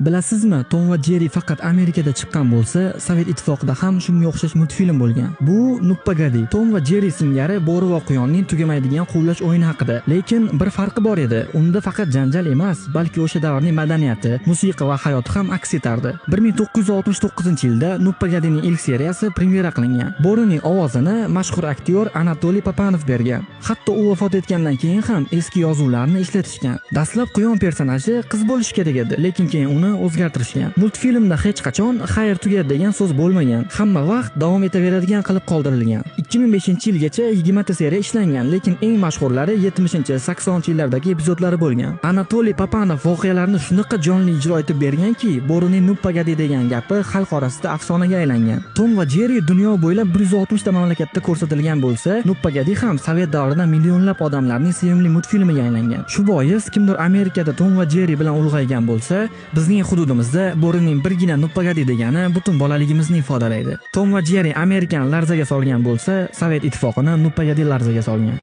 Bilasizmi, Tom va Jerri faqat Amerikada chiqqan bo'lsa, Sovet Ittifoqida ham shunga o'xshash multfilm bo'lgan. Bu "Ну погоди". Tom va Jerri singari bo'ri va quyonning tugamaydigan quvlash o'yini haqida. Lekin bir farqi bor edi. Unda faqat janjal emas, balki o'sha davrning madaniyati, musiqa va hayoti ham aks etardi. 1969-yilda "Ну погоди" ning ilk seriyasi premyera qilingan. Bo'rining ovozini mashhur aktyor Anatoliy Papanov bergan. Hatto u vafot etgandan keyin ham eski yozuvlarni ishlatishgan. Dastlab quyon personaji qiz bo'lishi kerak edi, lekin keyin uni o'zgartirishgan. Multfilmda hech qachon "xayr, tugadi" degan so'z bo'lmagan. Hamma vaqt davom etaveradigan qilib qoldirilgan. 2005-yilgacha 20 ta seriya ishlangan, lekin eng mashhurlari 70-80-yillardagi epizodlari bo'lgan. Anatoliy Papanov voqealarni shunaqa jonli ijro etib berganki, bo'rining "Ну погоди" degan gapi xalq orasida afsonaga aylangan. Tom va Jerri dunyo bo'ylab 160 ta mamlakatda ko'rsatilgan bo'lsa, "Ну погоди" ham sovet davrida millionlab odamlarning sevimli multfilmiga aylangan. Shu bois kimdir Amerikada Tom va Jerri bilan ulg'aygan bo'lsa, bizning hududimizda bo'rining birgina "Ну погоди" degani butun bolaligimizni ifodalaydi. Tom va Jerri Amerikani larzaga solgan bo'lsa, Sovet Ittifoqini "Ну погоди" larzaga solgan.